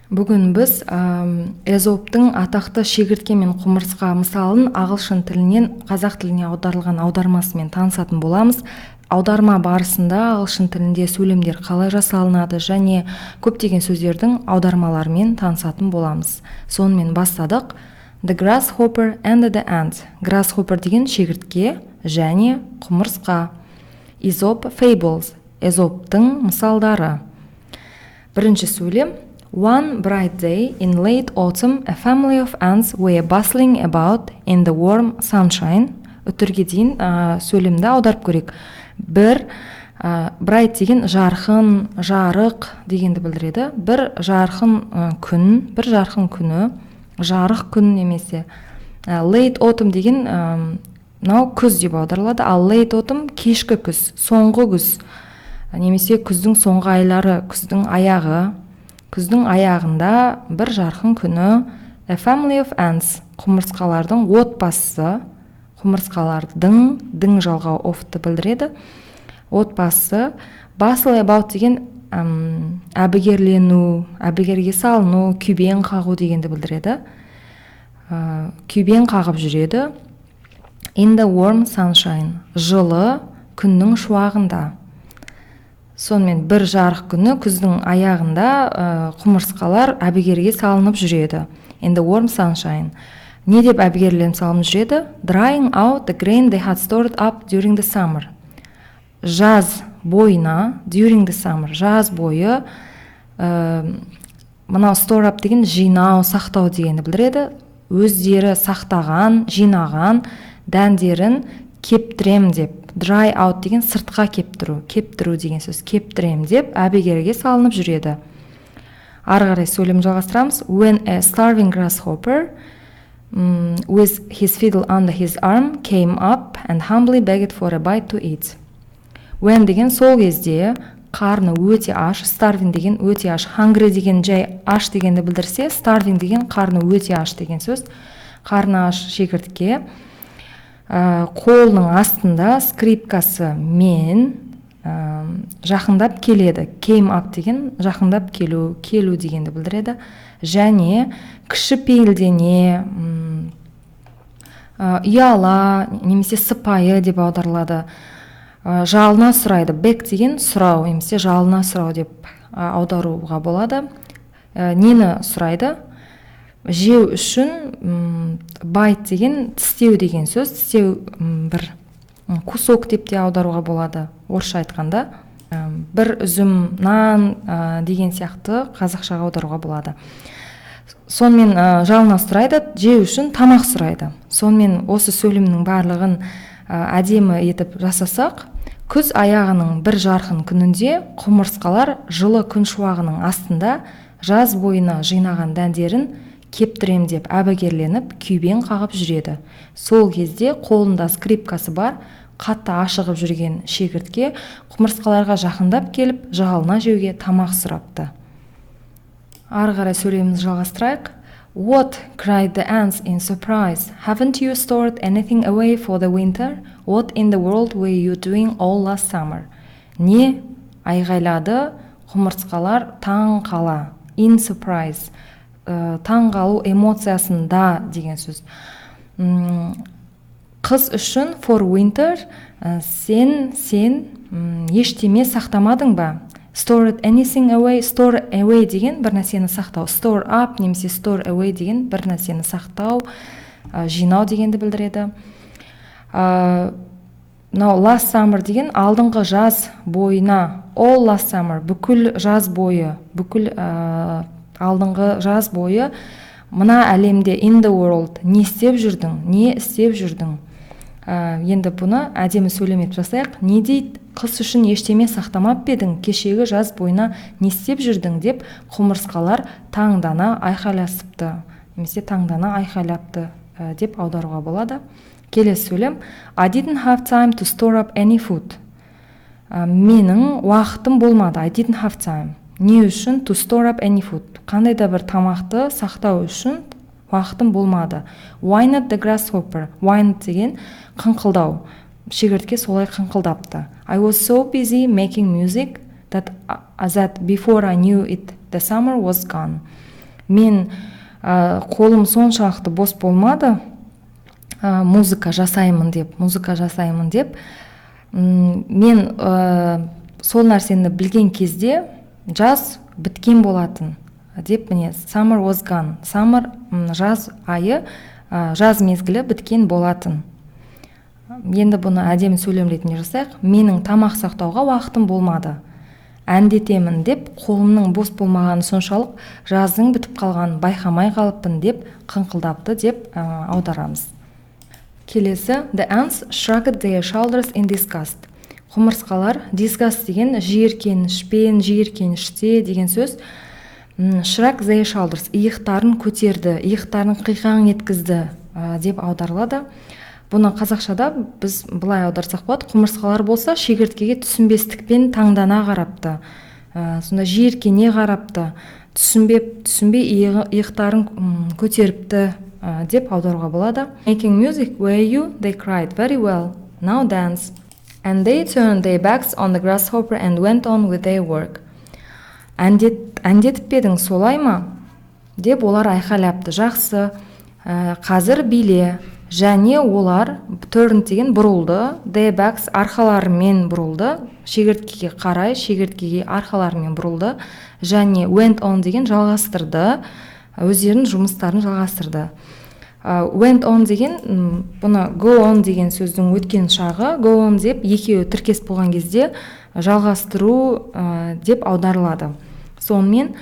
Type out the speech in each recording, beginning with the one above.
Бүгін біз Эзоптың атақты шегіртке мен құмырсқа мысалын ағылшын тілінен қазақ тіліне аударылған аудармасымен танысатын боламыз. Аударма барысында ағылшын тілінде сөйлемдер қалай жасалынады және көптеген сөздердің аудармаларымен танысатын боламыз. Сонымен, бастадық. The Grasshopper and the Ant. Grasshopper деген шегіртке және құмырсқа. Aesop Fables, Эзоптың мысалдары. Бірінші сөйлем. One bright day in late autumn, a family of ants were bustling about in the warm sunshine. Үтірге дейін сөйлемді аударып көрейік. Бір bright деген жарқын, жарық дегенді білдіреді. Бір жарқын күн, бір жарқын күні, жарық күн немесе late autumn деген мынау күз деп аударылады, ал late autumn кешкі күз, соңғы күз немесе күздің соңғы айлары, күздің аяғы. Күздің аяғында бір жарқын күні a family of ants, құмырсқалардың отбасы, құмырсқалардың, дың жалғау of-ты білдіреді, отбасы. Bustle about деген әбігерлену, әбігерге салыну, күйбең қағу дегенді білдіреді. Күйбең қағып жүреді. In the warm sunshine, жылы күннің шуағында. Сонымен, бір жарық күні күздің аяғында құмырсқалар әбігерге салынып жүреді. In the warm sunshine не деп әбігерленіп салынып жүреді? Drying out the grain they had stored up during the summer. Жаз бойына, during the summer, жаз бойы. Мынау store up деген жинау, сақтау дегенді білдіреді. Өздері сақтаған, жинаған дәндерін кептірем деп. Dry out деген сыртқа кептіру, кептіру деген сөз. Кептірем деп әбігерге салынып жүреді. Ары қарай сөйлем жалғастырамыз. When a starving grasshopper with his fiddle under his arm came up and humbly begged for a bite to eat. When деген сол кезде, қарны өте аш, starving деген өте аш, hungry деген жай аш дегенді білдірсе, starving деген қарны өте аш деген сөз. Қарны аш шегіртке қолының астында скрипкасы мен жақындап келеді. Came up деген жақындап келу, келу дегенді білдіреді. Және кішіпейілдене, ұяла немесе сыпайы деп аударылады, жалына сұрайды. Beg деген сұрау немесе жалына сұрау деп аударуға болады. Нені сұрайды? Жеу үшін. Bite деген тістеу деген сөз, тістеу, бір кусок деп те аударуға болады орысша айтқанда. Бір үзім нан деген сияқты қазақшаға аударуға болады. Сонымен, жалына сұрайды, жеу үшін тамақ сұрайды. Сонымен, осы сөйлемнің барлығын әдемі етіп жасасақ: күз аяғының бір жарқын күнінде құмырсқалар жылы күн шуағының астында жаз бойына жинаған дәндерін кептірем деп әбігерленіп, күйбең қағып жүреді. Сол кезде қолында скрипкасы бар, қатты ашығып жүрген шегіртке құмырсқаларға жақындап келіп, жалына жеуге тамақ сұрапты. Ары қарай сөйлемімізді жалғастырайық. "What?" cried the ants in surprise. "Haven't you stored anything away for the winter? What in the world were you doing all last summer?" Не? Айғайлады құмырсқалар таң қала. In surprise, таң қалу эмоциясында деген сөз. Қыс үшін, for winter, сен ештеме сақтамадың ба? Stored anything away. Store away деген бір нәрсені сақтау. Store up немесе store away деген бір нәрсені сақтау, жинау дегенді білдіреді. Мынау last summer деген алдыңғы жаз бойына, all last summer бүкіл жаз бойы, бүкіл алдыңғы жаз бойы мына әлемде, in the world, не істеп жүрдің, не істеп жүрдің? Енді бұны әдемі сөйлем етіп жасайық. Не дейді? Қыс үшін ештеме сақтамап па едің? Кешегі жаз бойына не істеп жүрдің? Деп құмырсқалар таңдана айқайласыпты немесе таңдана айқайлапты деп аударуға болады. Келесі сөйлем. I didn't have time to store up any food. Менің уақытым болмады. I didn't have time не үшін? To store up any food, қандай да бір тамақты сақтау үшін уақытым болмады. Whined the grasshopper. Whined деген қыңқылдау, шегіртке солай қыңқылдапты. I was so busy making music that before I knew it, the summer was gone. Мен қолым соншалықты бос болмады, музыка жасаймын деп, музыка жасаймын деп. Мен сол нәрсені білген кезде жаз біткен болатын деп. Міне, summer was gone. Summer, жаз айы, жаз мезгілі біткен болатын. Енді бұны әдемі сөйлем ретінде жасайық. Менің тамақ сақтауға уақытым болмады. Әндетемін деп қолымның бос болмағаны соншалық, жаздың бітіп қалғанын байқамай қалыппын деп қыңқылдапты деп аударамыз. Келесі: the ants shrugged their shoulders in disgust. Құмырсқалар, disgust деген жиіркенішпен, жиіркеніште деген сөз. Shrug their shoulders, иықтарын көтерді, иықтарын қиқаң еткізді деп аударылады. Бұны қазақшада біз былай аударсақ болады: құмырсқалар болса шегірткеге түсінбестікпен таңдана қарапты, сонда жиіркене қарапты, түсінбей иықтарын көтеріпті деп аударуға болады. Making music, were you? They cried. Very well, now dance. And they turned their backs on the grasshopper and went on with their work. Әндетіп пе едің, солай ма, деп олар айқайлапты. Жақсы, қазір биле. Және олар, turn деген бұрылды, their backs, арқаларымен бұрылды, шегірткеге қарай, шегірткеге арқаларымен бұрылды. Және went on деген жалғастырды, өздерінің жұмыстарын жалғастырды. Went on деген, бұны go on деген сөздің өткен шағы, go on деп екеуі тіркес болған кезде жалғастыру деп аударылады. Сонымен,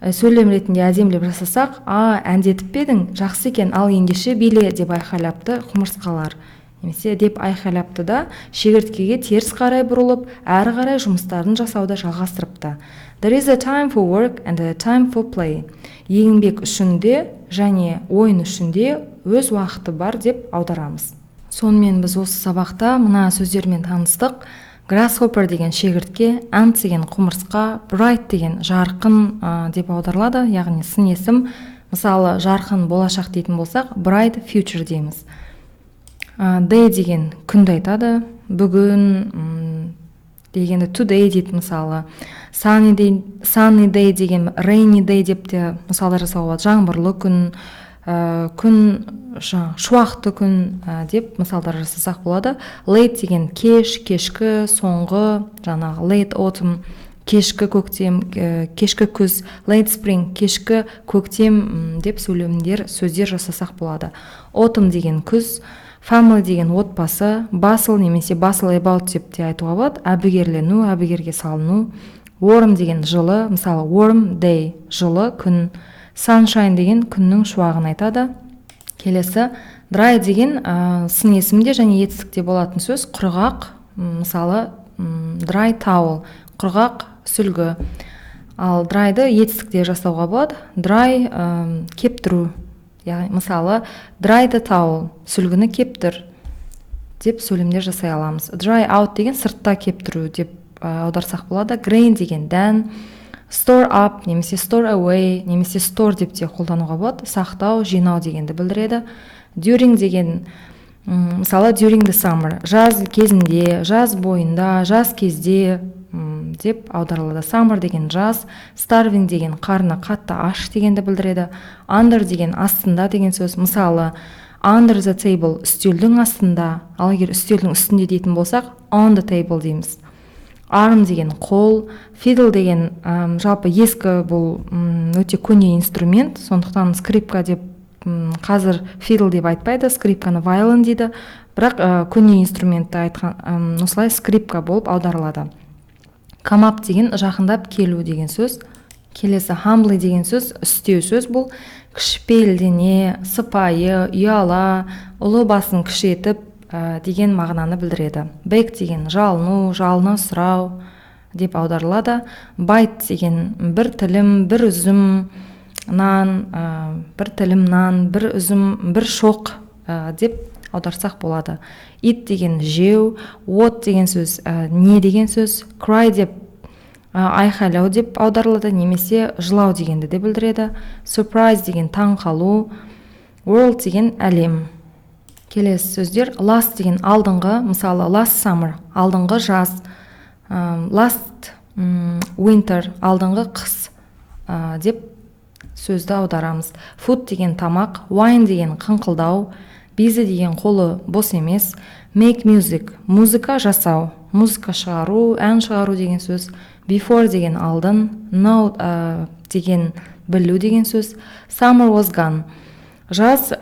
сөйлем ретінде әдемілеп жасасақ: а, әндетіп пе едің? Жақсы екен, ал ендеше биле, деп айқайлапты құмырсқалар немесе деп айқайлапты да, шегірткеге теріс қарай бұрылып, әрі қарай жұмыстарын жасауды жалғастырыпты. There is a time for work and a time for play. Еңбек үшін де және ойын үшін де өз уақыты бар деп аударамыз. Сонымен, біз осы сабақта мына сөздермен таныстық: grasshopper деген шегіртке, ant деген құмырсқа, bright деген жарқын деп аударылады, яғни сын есім. Мысалы, жарқын болашақ дейтін болсақ, bright future дейміз. Day деген күнді айтады, бүгін дегенді today дейді. Мысалы, sunny day, sunny day деген, rainy day деп те мысалдар жасауға болады. Жаңбырлы күн, күн шуақты күн деп мысалдар жасасақ болады. Late деген кеш, кешкі, соңғы, жаңағы late autumn, кешкі көктем, кешкі күз, late spring, кешкі көктем деп сөйлемдер, сөздер жасасақ болады. Autumn деген күз, family деген отбасы, bustle немесе bustle about деп те айтуға болады, әбігерлену, әбігерге салыну. Warm деген жылы, мысалы, warm day, жылы күн. Sunshine деген күннің шуағын айтады. Келесі dry деген сын есімде және етістікте болатын сөз, құрғақ. Мысалы, dry towel, құрғақ сүлгі. Ал dry-ды етістікте жасауға болады, dry кептіру, яғни, мысалы, dry the towel, сүлгіні кептір деп сөйлемдер жасай аламыз. Dry out деген сыртта кептіру деп аударсақ болады. Grain деген дән. Store up немесе store away немесе store деп те қолдануға болады, сақтау, жинау дегенді білдіреді. During деген, мысалы, during the summer, жаз кезінде, жаз бойында, жаз кезде деп аударылады. Summer деген жаз. Starving деген қарны қатты аш дегенді білдіреді. Under деген астында деген сөз. Мысалы, under the table, үстелдің астында. Ал егер үстелдің үстінде дейтін болсақ, on the table дейміз. Arm деген қол. Fiddle деген жалпы ескі, бұл өте көне инструмент, сондықтан скрипка деп, қазір fiddle деп айтпайды скрипканы, violin дейді, бірақ көне инструментті айтқан, осылай скрипка болып аударылады. Come up деген жақындап келу деген сөз. Келесі humbly деген сөз үстеу сөз. Бұл кішіпейілдене, сыпайы, ұяла, ұлы басын кіші етіп деген мағынаны білдіреді. Beg деген жалыну, жалына сұрау деп аударылады. Bite деген бір тілім, бір үзім нан, бір тілім нан, бір үзім, бір шоқ деп аударсақ болады. Eat деген жеу. What деген сөз не деген сөз. Cry деп айқайлау деп аударылады немесе жылау дегенді де білдіреді. Surprise деген таң қалу. World деген әлем. Келесі сөздер: last деген алдыңғы, мысалы, last summer, алдыңғы жаз, last winter, алдыңғы қыс деп. Сөзді аударамыз. Food деген тамақ, whine деген қыңқылдау, busy деген қолы бос емес, make music музыка жасау, музыка шығару, ән шығару деген сөз, before деген алдын, know деген білу деген сөз, summer was gone жаз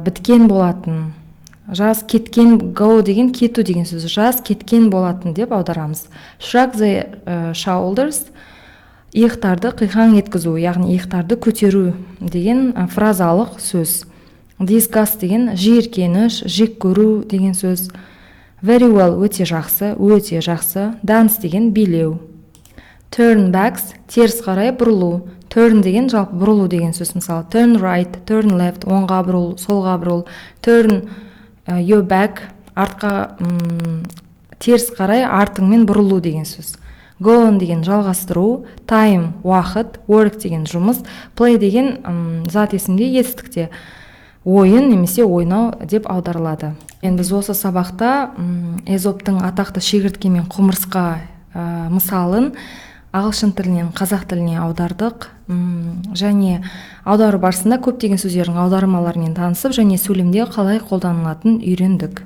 біткен болатын, жаз кеткен, go деген кету деген сөз, жаз кеткен болатын деп аударамыз. Shrug the shoulders иықтарды қиқаң еткізу, яғни иықтарды көтеру деген фразалық сөз. Disgust деген жиіркеніш, жек көру деген сөз. Very well өте жақсы, өте жақсы. Dance деген билеу. Turn backs теріс қарай бұрылу. Turn деген жалпы бұрылу деген сөз, мысалы, turn right, turn left оңға бұрыл, солға бұрыл, turn your back артқа, теріс қарай артыңмен бұрылу деген сөз. Go on деген жалғастыру, time уақыт, work деген жұмыс, play деген зат есімде, етістікте ойын немесе ойнау деп аударылады. Енді біз осы сабақта Эзоптың атақты шегіртке мен құмырсқа мысалын ағылшын тілінен қазақ тіліне аудардық және аудару барысында көптеген сөздердің аудармаларымен танысып және сөйлемде қалай қолданылатынын үйрендік.